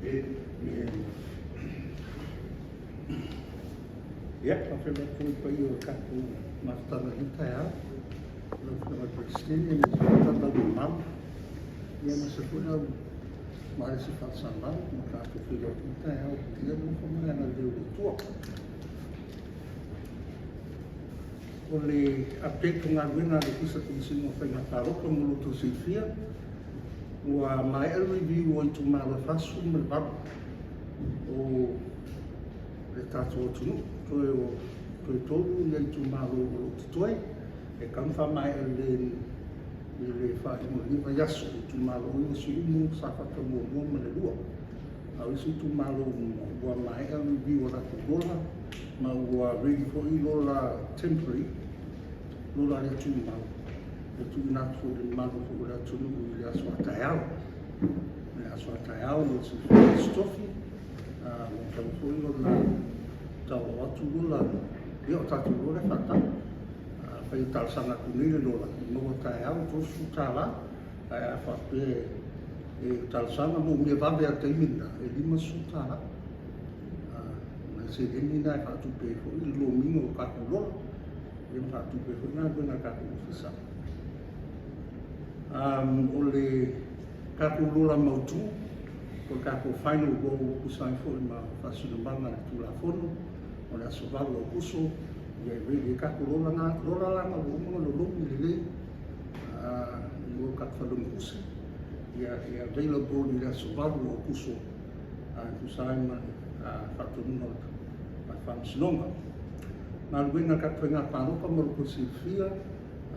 Ia, faafeiloai atu foi i le paia o le tatou mafutaga i lenei taeao i lau Afioga i le Peresetene aemaise foi le tatou mamalu, aemaise foi le au maalesi faasavalu. Ua tatou feiloai atu i lenei taeao, viia le alofa ma le agalelei o le Atua. O le update o galuega a le Ofisa o Komesina o Faiga Palota mo lo outou silafia, ua maea le review o itumalo e 48 o le tatou atunuu. Toe 3 itumalo o lo o totoe e tatau ona faamaea lelei i le faaiuga o lenei vaiaso. O itumalo ia o Siumu, Safata 1 ma le 2. A o isi itumalo uma, ua maea le review o latou lola ma ua ready foi lola temporary, lola le tumau, e tuuina atu foi i le mamalu foi o le atunuu i le aso a taeao. O le aso a taeao mo le silafia e se tofi, ua mafai foi ona taualo atu lola, ia o tatou lola e faatau. Afai e talosaga atu nei le lola, e maua taeao e $30, ae a faapea e talosaga manaomia vave lava i le taimi lena, e $50. O nai seleni na e faatupe ai foi le lomiina o tatou lola, ia ma faatupe ai foi galuega a le tatou Ofisa. O le tatou lola mautu, po o le tatou final roll e tusa ai foi ma faasinomaga o le Tulafono, o le aso 8 Aokuso e ready ai tatou lola na. O lola la na ua uma ona lolomi lelei i o i le tatou fale lomitusi, ia e available i le aso 8 o Aokuso e tusa ai ma le faatonuga a le Faamasinoga. Galuega a le tatou Faiga Palota mo lo outou silafia,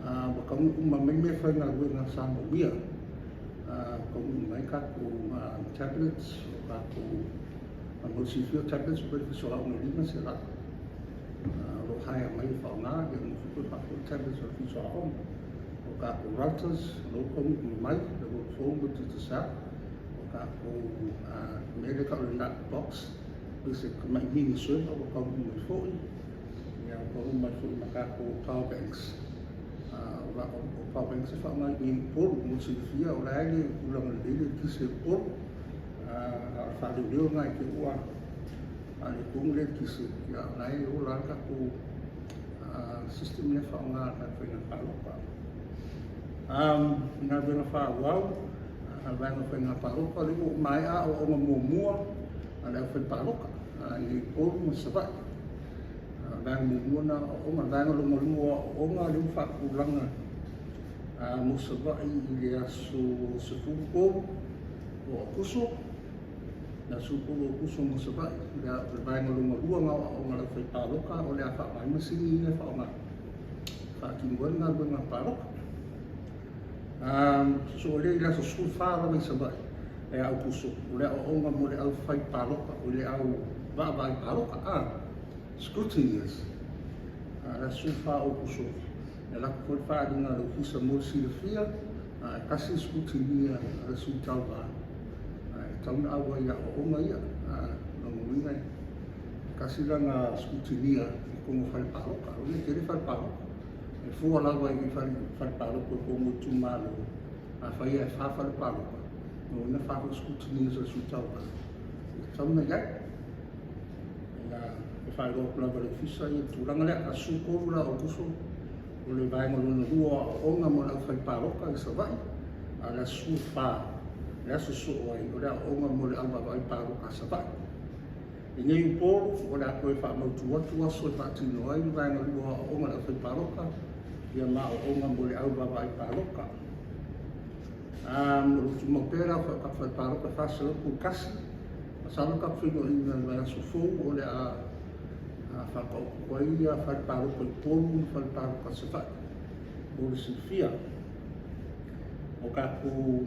ua taunuu uma mai meafaigaluega sa moomia. Ua taunuu mai tatou tablets, o tatou… Mo le silafia o tablets ua fai le fiso aoga e $500. O lo o hire mai e faaaoga, ia uma foi toe faafoi tablets a le Ofisa o Aoga. O tatou routers, o la ua taunuu uma mai, le Vodafone ma le Digicel. O tatou mea lea e tau o le NUT box, se tamai mini server ua taunuu mai foi. Ia ua taunuu mai foi ma tatou power banks. O power banks e faaaoga i inei i Upolu. Mo le silafia o la e le o tulaga lelei le eletise i Upolu, a o le faaleoleo lena i te i ua faaletonu le eletise, a o la e ola lava le tatou system lea e faaaoga i le tatou faiga palota. Galuega faaauau a le Vaega o Faiga Palota, o lea ua maea aoaoga muamua a le aufaipalota i Upolu ma Savaii. O le vaega muamua lena o aoaoga. O le vaega lona lua o aoaoga lea ua faatulaga mo Savaii i le aso 13 o Aokuso, le aso 13 o Aokuso mo Savaii. O le vaega lona lua lena o aoaoga a le aufaipalota, o le a faaaoga ai masini ia e faaaoga e faatino ai le galuega palota. Sosoo ai lea i le aso 14 lava i Savaii ia Aokuso, o le aoaoga mo le aufaipalota, o le au vaavaai palota, scrutineers. Le aso 14 o Aokuso, e alu atu foi le faaaliga a le Ofisa mo le silafia, e tasi le scrutineer a le sui tauva e tatau ona auai i aoaoga ia. O lona uiga e tasi lana scrutineer i totonu o fale palota. O lona uiga e tele fale palota. E fua lava i fale palota i totonu o itumalo. Afai lava e 4 fale palota, o lona uiga e 4 foi scrutineers a le sui tauva e tatau ona i ai. E faailoa atu lava e le Ofisa le tulaga lea. Aso 13 la o Aokuso o le vaega lona lua o aoaoga mo le aufaipalota i Savaii, a o le aso 14, le aso sosoo ai, o le aoaoga mo le au vaavaai palota a Savaii. I nei Upolu, o le a toe faamautu atu aso e faatino ai le vaega lua o aoaoga a le aufaipalota ia ma aoaoga mo le au vaavaai palota. O lo o tumau pea le aofai o fale palota e 431. Masalo tatou feiloaiga i le vaiaso fou o le a faataoto ai fale palota i Upolu ma fale palota i Savaii mo le silafia. O tatou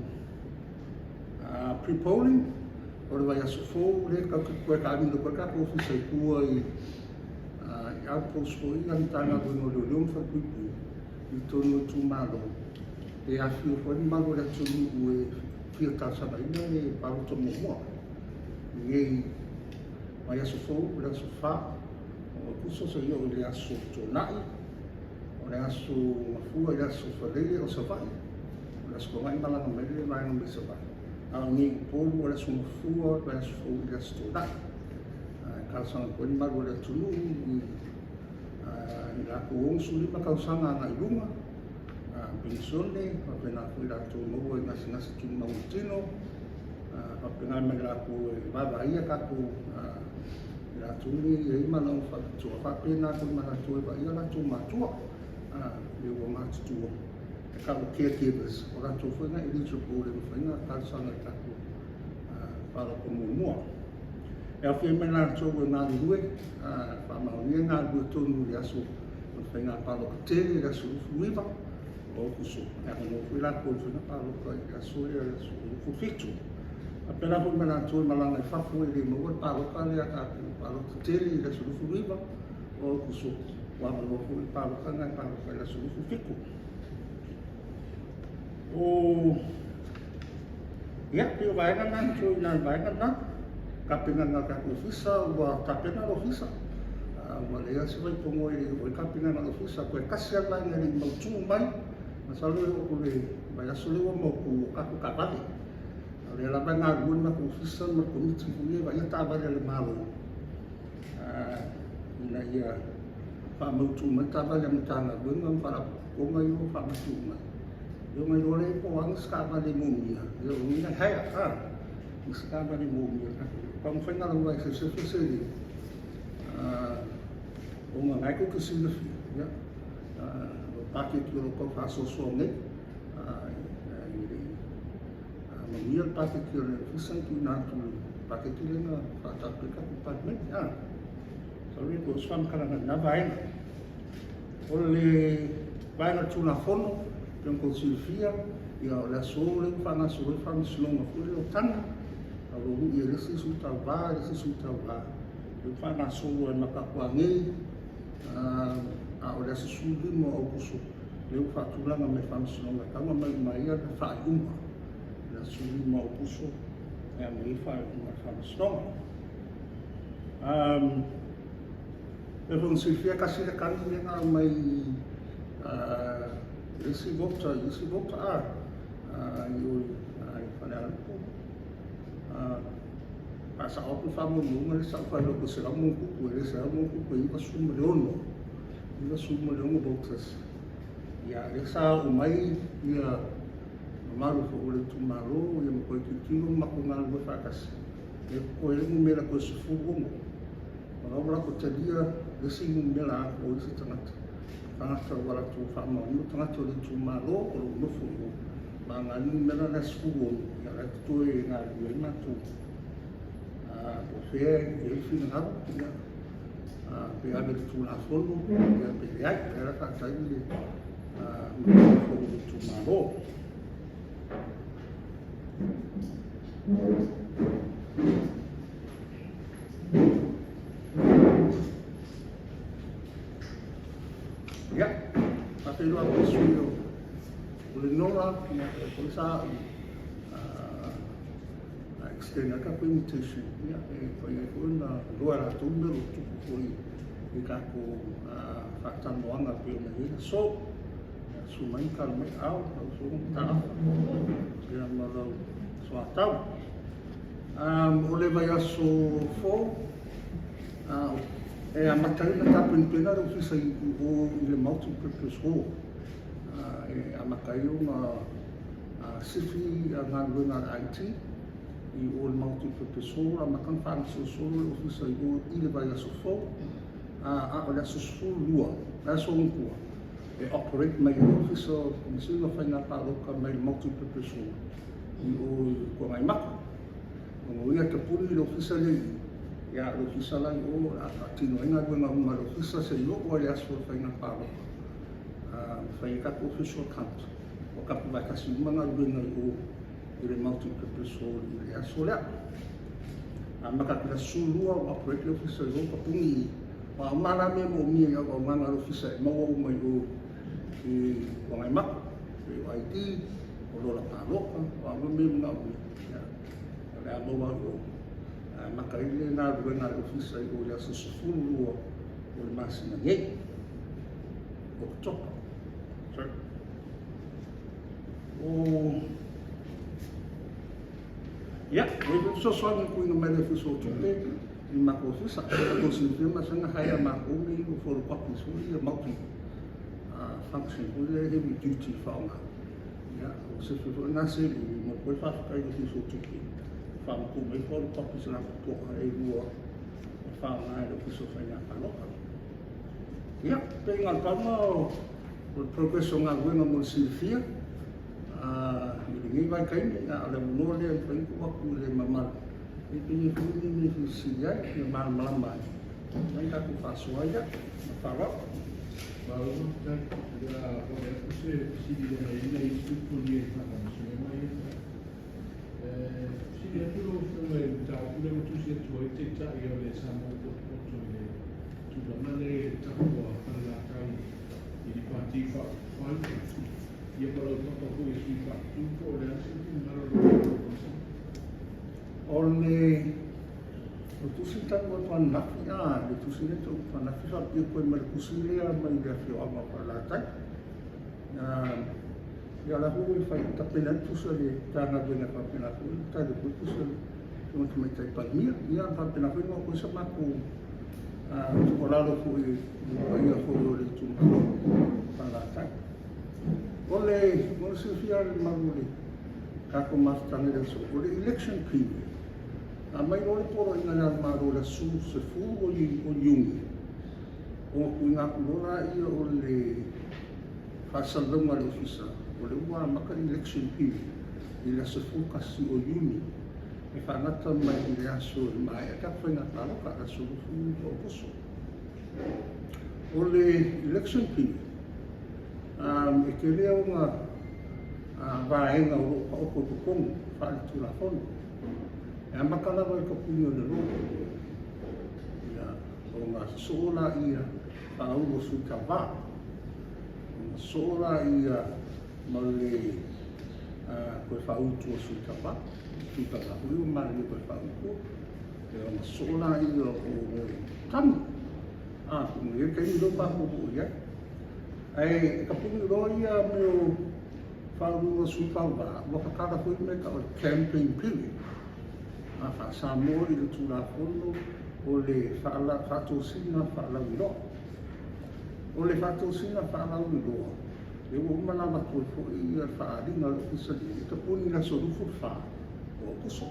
pre-polling, o le vaiaso fou lea tatou te toe taamilo atu ai le tatou ofisa i tua i outpost foi ia a le Matagaluega o Leoleo ma Falepuipui i totonu o itumalo e afifio foi le mamalu o le atunuu e fia talosagaina le palota muamua. I lenei vaiaso fou, le aso 4 o Aokuso seia oo i le aso Toonai, o le aso Gafua i le aso Faraile o Savaii, o le aso Toonai e malaga mai ai le vaega mai Savaii. A o nei Upolu o le Aso Gafua o le vaiaso fou i le Aso Toonai. E talosaga atu ai le mamalu o le atunuu i i latou 65 tausaga agai i luga, penisione, faapena foi i latou o maua i gasegase tumau i le tino, faapena ma i latou e vaavaaia tatou i latou nei e i ai manaoga faapitoa, faapena foi ma latou e vaaia o latou matua e ua matutua, e tau o caregivers, o latou foi na e eligible e mafai ona talosaga i le tatou palota muamua. E aofia ai ma i latou e galulue, faamaonia e galulue tonu i le aso o le faiga palota tele i le aso 29 o Aokuso, e avanoa foi latou e mafai ona palota i le aso lea o le aso 27. E faapena foi ma i latou e malaga i fafo e le maua le palota lea a tatou palota tele i le aso 29 o Aokuso, ua avanoa foi le palota lena e palota i le aso 27. O ia, pei o vaega na i ina le vaega lena. Tapenaga a le tatou Ofisa, ua tapena le Ofisa. Ua leai lava se faitonu e le i oo i ai le tapenaga a le Ofisa. Toe tasi lava le vaega e le i mautu mai, masalo e oo atu i le vaiaso lea ua mautu, o tatou taavale. A o lea lava e galulue le matou Ofisa ma le Komiti foi ia e vaaia taavale a le Malo, ina ia faamautu mai taavale a Matagaluega ma Faalapotopotoga ia ua faamatuu mai, ia ona iloa lea po o a nisi taavale e moomia, ia o lona uiga e hire, nisi taavale e moomia. O taumafaiga lava e sefe seleni, ona o lena tou te silafia, o le paketi o lo o tau faasoasoa nei, e le i manuia le paketi a le Ofisa na tuuina atu, le paketi lea na faataatia ai le tatou Palemene. Masalo e le toe oo se faamatalaga i lena vaega. O le vaega o le Tulafono, e pei ona outou silafia, o le aso lea ua faagasolo ai le faamasinoga foi lea o tagi, o lo o lui e le isi sui tauva le isi sui tauva, lea ua faagasolo e amata atu lava nei, a o le aso 15 o Aokuso lea ua faatulaga mai e le Faamasinoga e tatau ona aumai uma ai faaiuga. O le aso 15 o Aokuso e aumai ai faaiuga a le Faamasinoga. E pei foi ona silafia e tasi le tagi lea na aumai i le isi voter, i le isi voter i o i Falealupo. Faasao atu le faamaumauga lea sa ou faailoa atu e 100+, e le 100+, e 96, 96 voters. Ia, lea sa oo mai ia mamalu foi o le itumalo ma toe tilotilo ma matou galulue faatasi, lea e totoe ai le numera toe 16. O la ua latou talia le isi numera atoa o isi tagata, tagata ua latou faamaonia o tagata o le itumalo o lo o nofo i o, vagana ai le numera lea 16, ia o la e totoe e galulue ai matou. Po o fea e i ai le finagalo, ia, pe ave i le Tulafono, ia pe leai. O lea o le a faatali le mamalu foi o le itumalo. Ia, faafeiloai atu i le sui usufono o Lenola, ia, o lea foi sa ou extend atu le invitation, ia, e mafai ai foi ona iloa e latou mea o lo o tutupu foi i tatou faatalanoaga e pei ona i ai le aso. Ia, susu mai ma tala mai aao lau Afioga Mataafa, ia ma lou soatau. O le vaiaso fou, e amata ai ona tapenapena le Ofisa i o i le Multi-Purpose Hall, e amata ai ona sifi galuega a le IT i o i le Multi-Purpose Hall, amata ona faagasolosolo le Ofisa i o i le vaiaso fou, a o le aso 12, le aso Gafua, e operate mai ai le Ofisa o Komesina o Faiga Palota mai le Multi-Purpose Hall i o i Tuanaimato. Ona o ia tapuni le ofisa lea i i, ia le ofisa la i o o le a faatino ai galuega uma a le ofisa seia oo lava i le aso o le faiga palota e fai ai tatou official account. Ua tapu faatasi uma galuega i o i le Multi-Purpose Hall i le aso lea. Amata atu i le aso 12 ua operate le ofisa i o tapuni i i. O a uma la mea e moomia i auaunaga a le ofisa e maua uma i o i Tuanaimato, pei o ID, o lola palota, o a uma mea e manaomia, ia, o le a maua i o. E amata ai le galuega a le ofisa i o i le aso 12 o le masina nei, Oketopa. Sorry. O Ia, ua i ai foi fesoasoani na tuuina mai e le Ofisa o Tupe i le matou ofisa. Ua tou silafia masani ona hire e matou mea ia o photocopies foi ia multi function foi lea e heavy duty e faaaoga. Ia, ua sefe foi lena seleni, e momoli atu ai le faafetai i le Ofisa o Tupe ua faamatuu mai photocopies lapopoa e lua e faaaoga e le Ofisa o Faiga Palota. Ia, pei na o le pau lena o le progress o galuega mo le silafia i lenei vaitaimi, a o le avanoa lea e mafai ona tuu atu i le mamalu pe i ai foi ni mea e fia fesili ai e fia malamalama ai, ona tatou faasoa ai lea. Ma le faaaloalo. Malo faafetai. O le a vave atu se fesili leaga e i ai nai isi tolia i faamasinoga ia e fai. Fesili atu lau Afioga i le mataupu lea ua tusi atu ai le Taitai o le Samoa ua Potopoto i le tulaga lea i le tapu a Falelatai i le Pati Faaupufai, ia ma lau papa foi e sui faautu, po o le a se finagalo o lau Afioga i le Komesina? O le tusi talu atu ananafi, le tusi lea talu atu ananafi faapea atu ai ma le tusi lea mai le afioaga o Falelatai. Ia o la foi ua fai tapena ai le tusi a le Matagaluega e faapena foi ona tali atu ai le tusi a le Afioga i le Tamaitai Palemia. Ia ona faapena foi ona oo atu ai sa matou tuualalo foi i le paia foi o le itumalo o Falelatai. O le mo le silafia e le mamalu o le tatou mafutaga i le aso, o le election period, na aumai loa le poloaiga a Le Ao o le Malo i le aso 10 o Iuni, ona tuuina atu loa lea o le faasalalauga a le Ofisa, o lea ua amata le election period i le aso 11 o Iuni e faagata mai i le aso e maea tatou faiga palota, le aso 29 o Aokuso. O le election period, e tele ona vaega o lo o taoto i totonu faale-Tulafono. E amata lava i le tapuni o le lola, ia, ona sosoo lea faaulu o sui tauva, ona sosoo lea ma le toe faautu o sui tauva, sui tauva foi ua malilie e toe faautu, ona sosoo lea o tagi. Atonu e i ai le taimi lea ua matou oo i ai. Ae tapuni loa ia mea o faauluina o sui tauva, ua tatala foi le mea e tau o le campaign period. A faa-Samoa i le Tulafono o le faatosina faalauiloa. O le faatosina faalauiloa, lea ua uma ona avatu ai foi le faaaliga a le Ofisa nei, e tapuni i le aso 24 o Aokuso.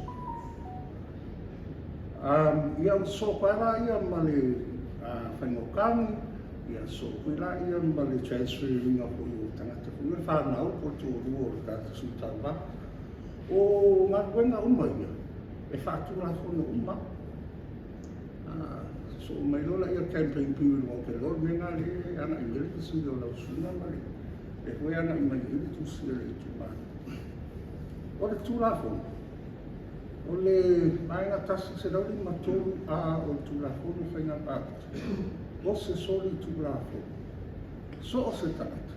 Ia ona sosoo atu ai lea ma le faiga o tagi, ia sosoo atu foi lea ma le transfer ina foi o tagata foi ia fanau po o le toalua o le tagata sui tauva. O galuega uma ia, e faatulafono uma. Sosoo mai loa lea campaign period, aua ou te iloa o le mea lena lea e agai mai ai le fesili a lau susuga ma le lea foi e agai mai ai le tusi a le itumalo. O le Tulafono, o le Vaega 153A o le Tulafono o Faiga Palota, o se solitulafono, so o se tagata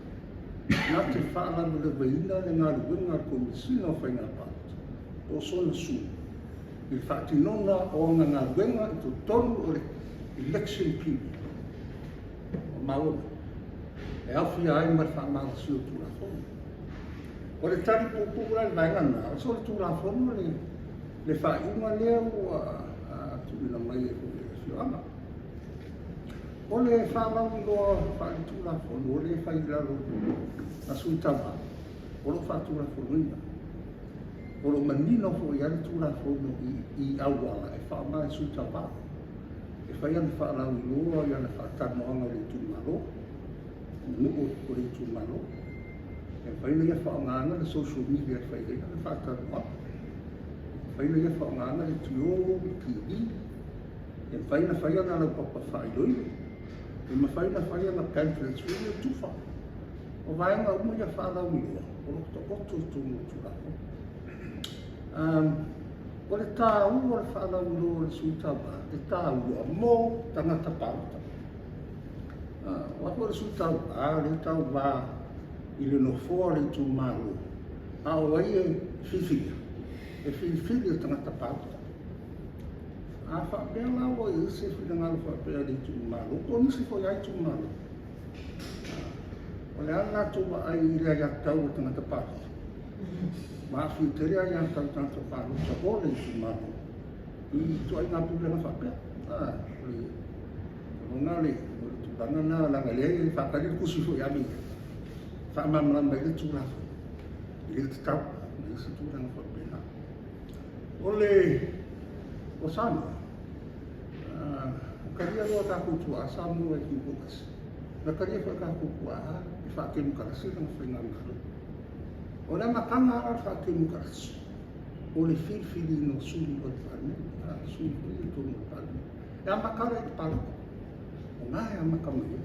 na te faalavelaveina le galuega a le Komesina o Faiga Palota po o sona sui i le faatinoga o ana galuega i totonu o le election period. Ua maua mai, e aofia ai ma le faamalosia o Tulafono. O le tali puupuu la i le vaega lena, o solitulafono le faaiuga lea ua tuuina mai e le afioaga. O le faalauiloa faaletulafono o lea e fai i lalo a sui tauva, o lo o faatulafonoina. O lo o manino foi lava le Tulafono i auala e faaaoga e sui tauva e fai ana faalauiloa i ana faatalanoaga i le itumalo, nuu o le itumalo. E mafai ona ia faaaogaina le social media e fai ai ana faatalanoaga. E mafai ona ia faaaogaina le leitio, le TV. E mafai ona fai ana laupapa faailoilo. E mafai ona fai ana pamphlets foi ia tufa. O vaega uma ia faalauiloa o lo o taoto i totonu o le Tulafono. O le taua o le faalauiloa o le sui tauva, e taua mo tagata palota. Aua foi o le sui tauva, o lea e tauva i le nofoa o le itumalo, a o ai e filifilia? E filifili e tagata palota. A faapea la ua i ai se finagalo faapea o le itumalo, po o nisi foi lava itumalo, o le a le latou vaai i le aiatatau a le tagata palota? Ma aafia tele aiatatau i tagata palota o le itumalo i ituaiga pulega faapea. O le lagona o le tulaga lena, leaga o lea e faatali le tusi foi e ave i ai, e faamalamalama ai le Tulafono, e le tatau ona i ai se tulaga faapena. O Samoa, na talia loa e tatou tuaa Samoa e tutoatasi, na talia foi e tatou tuaa le faatemokarasi lana faigamalo. O le amataga lava o le faatemokarasi, o le filifiliina o sui o le Palemene, sui foi ia i totonu o le Palemene. E amata i le palota, o i ina e amata mai ai.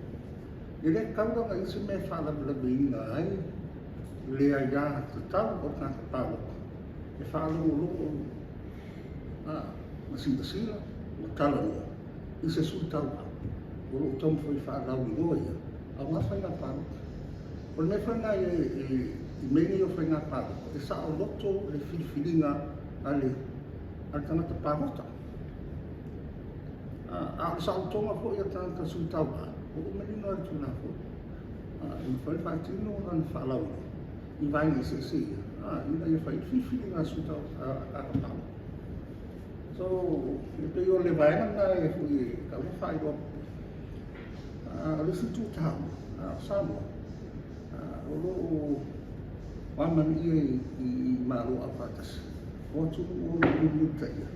E le tatau la ona i ai se mea e faalavelaveina ai le aiatatau a le tagata palota e faalogologo ma silasila ma talanoa i se sui tauva o lo o taumafai e faalauiloa ia aua faiga palota. O le mea foi lena i mea nei o faiga palota, e saoloto le filifiliga a le tagata palota. A o le saolotoga foi o le tagata sui tauva, o lo o manino lava i le Tulafono, e mafai ona faatino lana faalauiloa i vaega eseese ia ina ia fai ai le filifiliga a le sui tagata palota. So, e pei o le vaega lena e tatau ona faailoa. O le isi itu taua, o Samoa, o lo o amanaia i Malo Aufaatasi, o atunuu o lo o mulimulitaia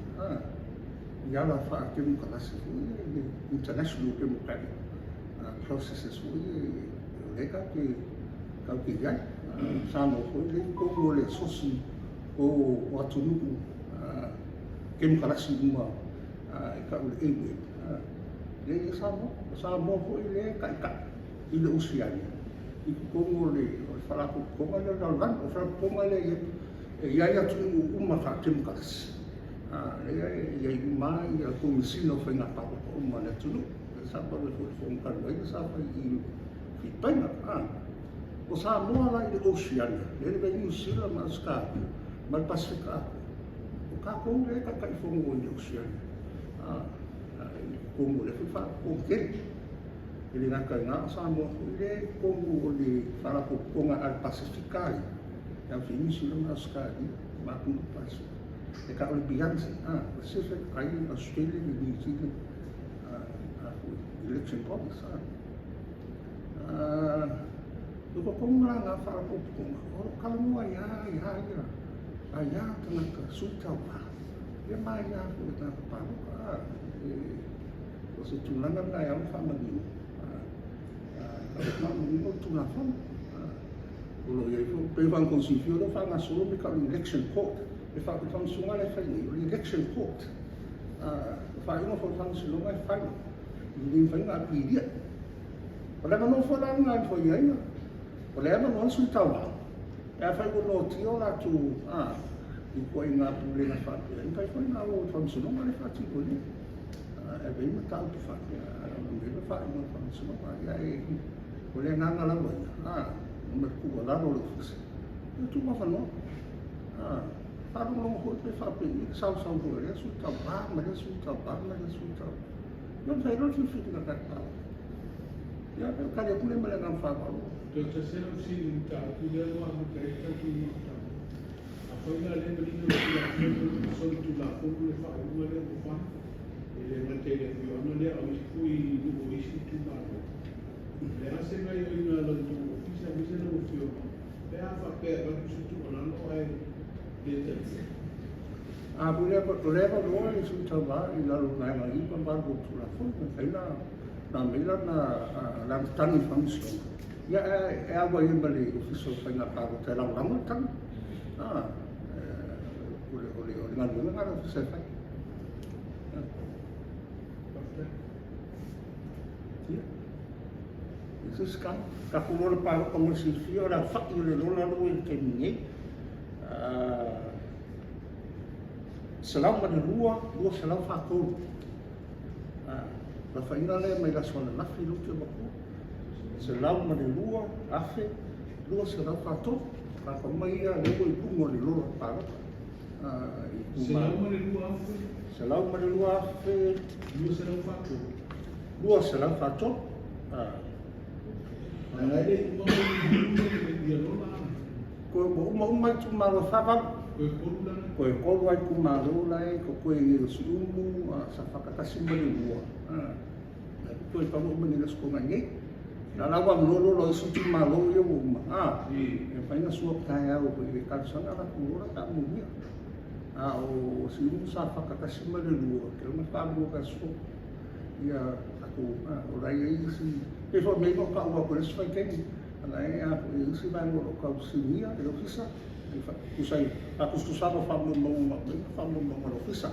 i ala faatemokarasi foi ia, le international democratic processes foi ia o lea tatou te i ai. O Samoa foi lea e i totonu o le asosi o atunuu temokarasi uma e tau o le AWEB, lea e i ai Samoa. O Samoa foi lea e taitai i le Oceania i totonu o le Faalapotopotoga lea o le Lalolagi. O le Faalapotopotoga lea e i ai atunuu uma faatemokarasi, lea e i ai uma lava Komesina o Faiga Palota uma a le atunuu. Sa pau ai foi i le fono talu ai sa fai i Filipaina. O Samoa la i le Oceania, lea e i ai Niu Sila ma Ausetalia ma le Pasefika atoa, o tatou lea e Taitaifono i le Oceania i totonu o lea foi Faalapotopotoga tele. E le gata i lena, o Samoa foi lea e i totonu o le Faalapotopotoga a le Pasefika ia, e aofia ai Niu Sila ma Ausetalia ma atunuu o le Pasefika, e tau o le PIANC, Pacific Island Australia New Zealand Election Bodies. I totonu la o na Faalapotopotoga, o lo o talanoa ai lava ia aia a tagata sui tauva, ia ma aia foi a tagata palota. O se tulaga lena e ao ona faamanino, faamanino le Tulafono. O lo o i ai foi, pei foi ona outou silafia o lea ua faagasolo le mea e tau o le Election Court. Le faamasinoga la e fai nei, o le Election Court. O faaiuga foi a le faamasinoga e final, e le mafai ona apilia. O le avanoa foi la lena e mafai ai ona, o le avanoa le sui tauva, pe afai ua noatia o latou ituaiga pulega faapea, e mafai foi ona o i le faamasinoga lea e faatino nei, e ave ai mataupu faapea, ae aumai le faaiuga a le faamasinoga. Ae o le agaga lava ia, ma le tuualalo a le Ofisa, ia tuu avanoa. Faalogologo foi pe faapei le sausau foi a lea sui tauva ma lea sui tauva ma lea sui tauva. Ia ona fai ai loa lea o le filifiliga a le tagata palota. Ia, o le tali atu lea ma le agaga faaaloalo. Toe tasi lau fesili i le mataupu lea ua amata ai le tatou mafutaga. Afai la o lea e manino le Tulafono, ua solitulafono le faauuga lea ua fai, e le gata i le afioaga lea a o isi foi nuu o isi itumalo, o le a se gaoioiga a lo outou ofisa aemaise lau Afioga pe a faapea e avatu se tuualalo ae le talia? A o lea avanoa le sui tauva i lalo o le Vaega 98 o le Tulafono, e mafai ona aumai lana tagi i le Faamasinoga, ia e auai ai ma le Ofisa o Faiga Palota e lagolago le tagi. O le galuega lena a le Ofisa e fai. Faafetai. Ia, se isi tala. Tatou lola palota mo le silafia o le aofai o le lola lea ua i le taimi nei, 102, 243. O le aofaiga lea mai le aso ananafi lea ou te avatua. 102, 243. Tagata uma ia lea ua i luga o le lola palota. 102,000? 102,000. 243. 243. Ae le i uma ia lola. Koe ua uma uma itumalo e 48. Koe tolu la. Koe tolu a itumalo la e totoe nei o Siumu, Safata 1 ma le 2. A totoe talu uma nei le Aso Toonai nei. La la ua lolo loa isi itumalo ia ua uma. E mafai ona sua taeao foi i le talosaga latou lola pe a manaomia. A o Siumu, Safata 1 ma le 2, ke lona faalua o aso ia tatou, o la e i ai isi, pei foi o mea ia na ou taua atu i le isi vaitaimi, Ana e a foi e isi vaega o lo o tau sinia e le Ofisa, e tusa ai faatusatusaga o faamaumauga ma aumai ma faamaumauga a le Ofisa.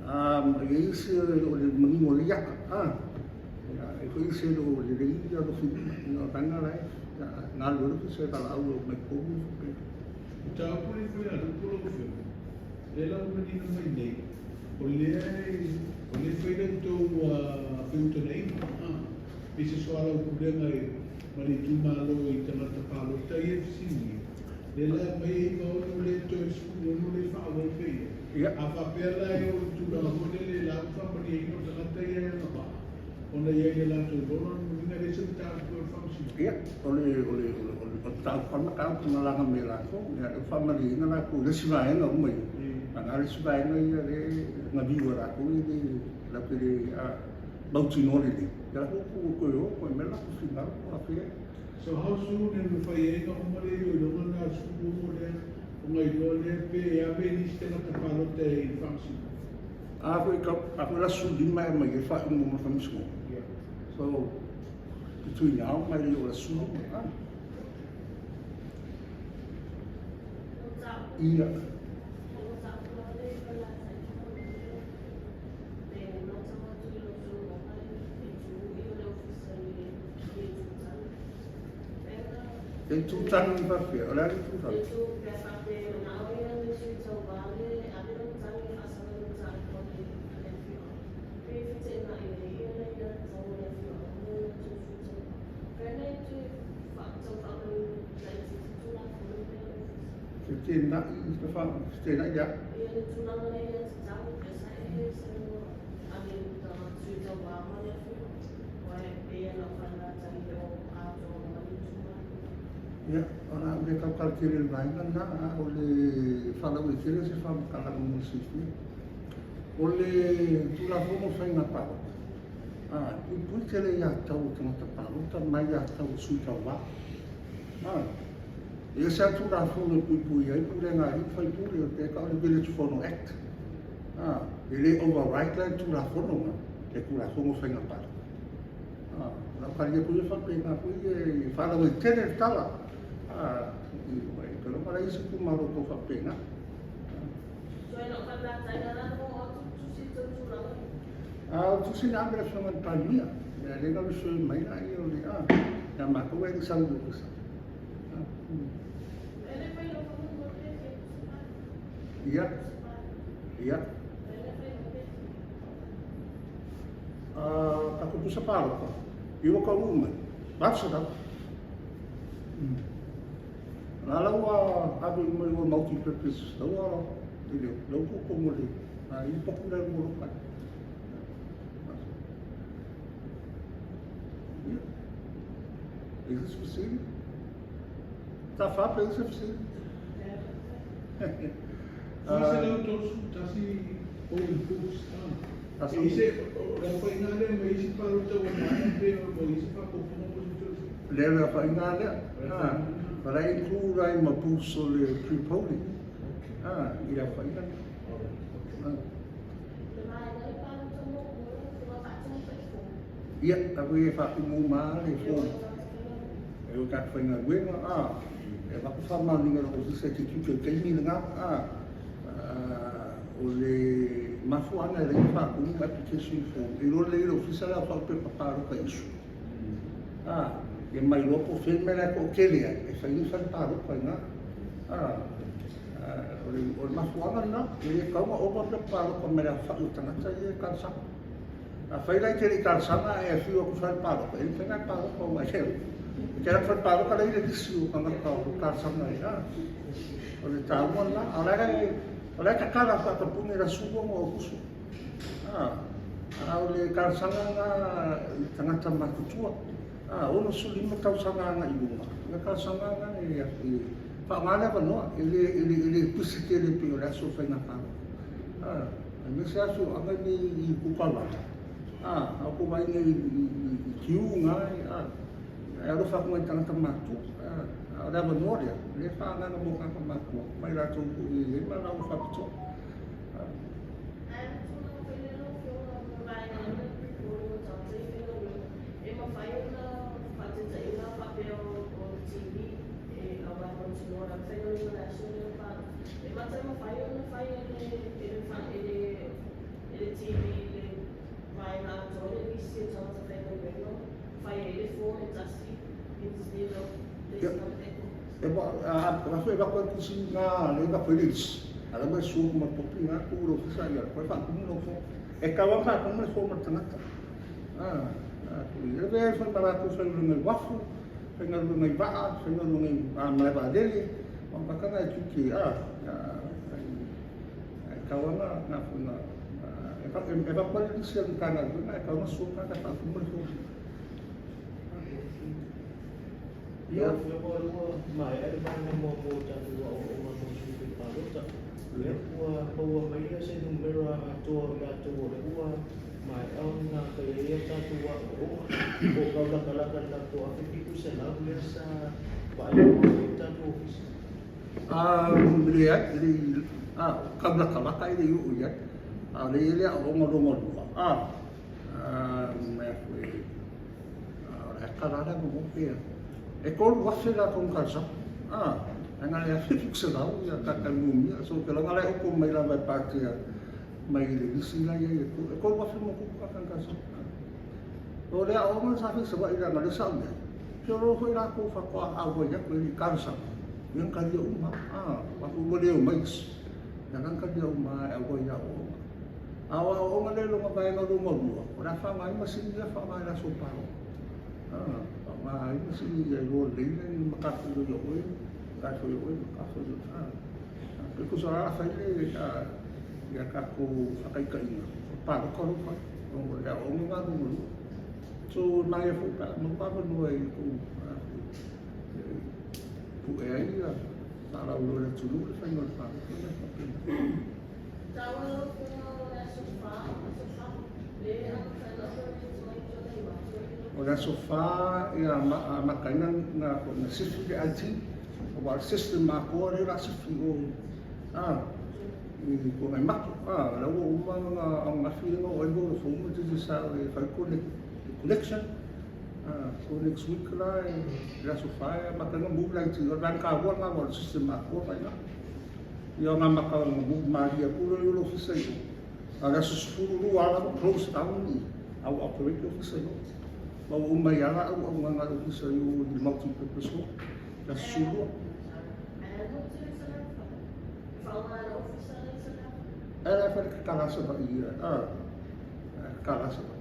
E i ai isi e le o le manino o le ata, e i ai foi isi e le o lelei ia lofilima, o le vaega la e galulue ai le Ofisa e valaau e omai i totonu. Mataupu le Fuaiupu lau Afioga, lea la ua manino mai nei, o lea o lea e fai la outou feutagaiga, i se soalaupulega ma le itumalo i tagata palota ia e fesiligia, lea la e aumai ai 96 le toe 16 lea e faaauau pea i ai. A faapea la e oo i le tulaga foi lele e lau faamalieina o tagata ia e agavaa ona i ai i le latou lola, o lona uiga e leai se mataupu e o i le faamasinoga. Ia, o le o le o le o le mataupu lava le mataupu na laga mai e latou, ia lea ua faamalieina latou i le isi vaega uma ia, a na o le isi vaega ia lea e naviu e latou e le latou te le mautinoa lelei, ia la ua toe o toe aumai le latou finagalo po o afea. So how soon e mafai ai ona uma le iloiloga lena a le 16 lea ona iloa lea pe ave nisi tagata palota i le faamasinoga? A foi ka, a foi la 15 e aumai ai le faaiuga mo le faamasinoga. So, between now ma le o le 15. Ia. E itu tagi faapea, o le a le itu tagi? Fetenai, fetenai ia. Ia, o le a ou le tautala tele i le vaega lena, a o le faalauaitele se faamatalaga mo le silafia. O le Tulafono o Faiga Palota, e puipui tele ia tatau a tagata palota ma ia tatau a sui tauva. E ese lava le Tulafono e puipui ai pulega a alii ma faipule, pe tau o le Village Fono Act. E le override la le Tulafono lena, le Tulafono o Faiga Palota. O lau tali atu ia faapena foi e faalauaitele le tala. Ou te iloa e leai se itumalo tau faapena. A o le tusi na ave i le Afioga i le Palemia, ia lea na refer mai ai o le ia matou e le i sau i le Ofisa. Ia, ia. Tatou pusa palota, i ua taunuu mai, 800. La la ua ave uma i multi-purpose, la ua i le la ua totonu o le i le potu lea ua loka ai. Ia. E se fesili? Ta fa pe se fesili? 431 polling booths. E i se, o le aofaiga lea ma isi palota ua maea pe o isi faaopoopoga po o se toe. Le le aofaiga lea. But I include ai ma booths o le pre-polling. I le aofaiga lea. Ia, tatou e faatumu uma le form. E o tatou faigaluega, e avatu faamaoniga i le Ofisa e te tiute i le taimi lena. O le mafuaaga e ala ai ona faatumu application form, e iloa lelei e le Ofisa le aofai o pepa palota e issue. Ia ma iloa po o fea le mea la e toatele ai, e fai ai fale palota i ina. O le mafuaaga lena, e le tatau ona ova pepa palota mai le aofai o tagata ia e talosaga. Afai la e te le i talosaga ae afio atu i le fale palota, e le mafai ona e palota aua e te alu atu i le fale palota la e i ai le lisi o tagata o lo o talosaga ai. O le taua lena. A o la e tatala faatapuni i le aso 16 o Aokuso. A o le talosaga lena i tagata matutua, 65 tausaga agai i luga, o le talosaga lena e. Faaaoga le avanoa, e le, e le, e le pisi tele pei o le aso o faiga palota. Aemaise lava afioaga nei i Pukavala, a outou vaai nei i queue na, e alofa atu i nai tagata matutua. A o le avanoa lea, o lea e faaagaaga mo tagata matutua ma i latou foi e i ai manaoga faapitoa. E avatu ai le tusi lena lea e avatu ai le lisi, a o la e ua e sue atu ma le kopi lena tuu i le ofisa, ia toe faatumu lau form. E tatau lava ona faatumu le form a le tagata. E lavea ai foi ma latou faigaluega i uafu, faigaluega i vaa, faigaluega i malae vaalele, o tagata na e tiute, e tatau lava ona e avatu lava le lisi a le Matagaluega ae tatau ona sue le tagata e faatumu le form. Ia, lau Afioga o lea ua maea le vaega muamua o tatou aoaoga mo sui fai palota. Ia, ua maua mai se numera atoa o i latou o lea ua maea ona faia ai a tatou aoaoga. Po o tau latalata i le tatou 1,700 lea sa vaai muamua i ai le tatou ofisa. Leai, e le i tau latalata e le i oo i ai. A o lea e i ai le aoaoga lona lua, mea foi, o le a tala lea mo pea. E 3,000 latou na talosaga. Ae na o le 1,700 ia tagata e numia. So ou te iloa la e opo mai lava e Patea mai le lisi la e i ai e 3,000 ma ono tupu tagata na talosaga. O le aoaoga sa fai i Savaii leaga o lea sa ou i ai, ou te iloa foi latou faatoa auai atu e le i talosaga, ia na talia uma lava. Ua le omai isi, ia la na talia uma lava e auai i aoaoga. A o aoaoga lea i lona vaega lona lua, o le a faaaoga ai masini ia e faaaoga i le aso palota. Faaaoga ai masini ia iloa lelei le matafaioi a oe, matafaioi a oe, matafaioi a oe. E tusa lava a fai le ia tatou faataitaiga, o le palota lea ua fai, o le aoaoga lena lona lua. So e manaia foi pe a maua avanoa e tou pue ai faalauiloa i le atunuu le faiga o le palota ma mea faapena. O le aso 4 e amata ai ona sifi le IT, aua o le system atoa lea o le a sifi i o i Tuanaimato. O la ua uma ona ananafi lea na oo ai le Vodafone ma le Digicel e fai le connection. So next week la i le aso 4 e amata ai ona move le IT. O le vaega taua lena aua o le system atoa la i ina. Ia ona amata ona move malie atu lea i le ofisa i o. A o le aso 12 lava ua close down i au operate le ofisa i o. Ma ua uma ai lava la auaunaga a le ofisa i o i le multi purpose hall. Le aso 12. Ae la e fai le tatala a Savaii ia. Tatala a Savaii.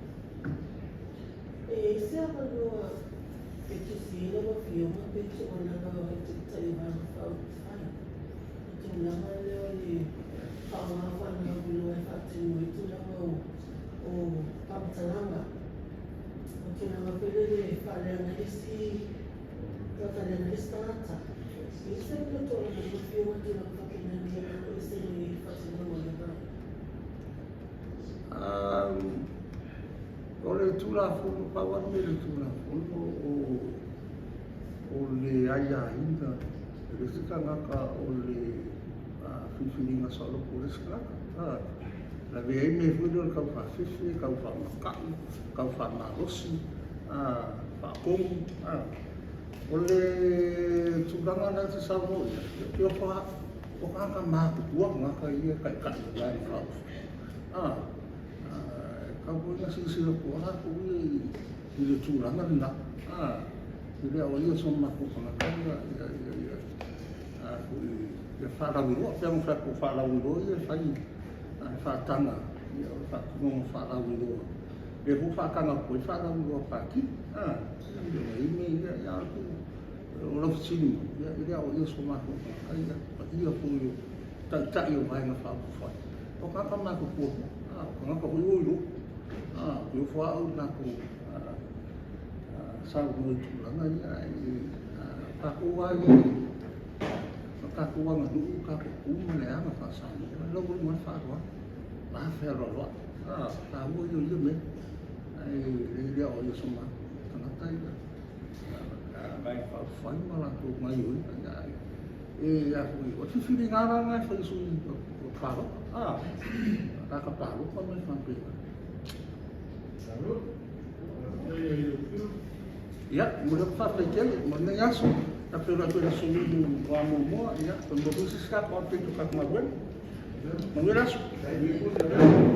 E i ai se avanoa e tusi ai lau Afioga pe tuualalo ai i Taitai o Vaega Faaupufai i tulaga lea o le faaaoga faalauiloa e faatino ai tulaga o faamatalaga, o tulaga foi lele e faaleaga ai le isi faaleaga ai le isi tagata. E i ai se avanoa e tuualalo ai lau Afioga i tulaga faapena ina ia alu ese i le faatinoga o lea vaega? O le Tulafono, pau lava le mea i le Tulafono o le aiaina e le isi tagata o le filifiliga saoloto o le isi tagata. Lavea ai mea foi lea o le tau faafefe, tau faamata'u, tau faamalosi, faatonu. O le tulaga lena e te saunoa i ai, ou te ofo lava, o tagata matutua tagata ia e taitai o Vaega Faaupufai. E tatau foi ona silasila totoa latou ia i le tulaga lena. E le aoaia e so matou tagata ia faalauiloa. Pei ona fai atu o faalauiloa ia e fai e faataga o le faatinoga o faalauiloa. O lea foi ua faataga atu ai faalauiloa a Pati. E i ai mea ia, a o lau fesili mai, e le aoaia e so matou tagata ia paia foi o Taitai o Vaega Faaupufai. O tagata matutua foi, o tagata foi ua iloa. Ou te ofo lava au i le latou saunoa i tulaga ia, ae o tatou lava ia tatou aganuu, tatou tu ma le aga faa-Samoa, e laualuga ai le faaaloalo, va fealoaloai. A, taua ia o ia mea. Ae le le aoaia o ma tagata ia Vaega Faaupufai ma latou gaoioiga. E a foi, o le filifiliga lava lena e fai e sui o palota. A, tagata palota ma e faapena. Malo. Faafetai ai lau Afioga. Ia, momoli atu le faafetai tele mo lenei aso. Tatou feiloai atu i le aso Lulu muamua, ia, toe maua foi se isi tatou update o tatou galuega. Manuia le aso. Manuia.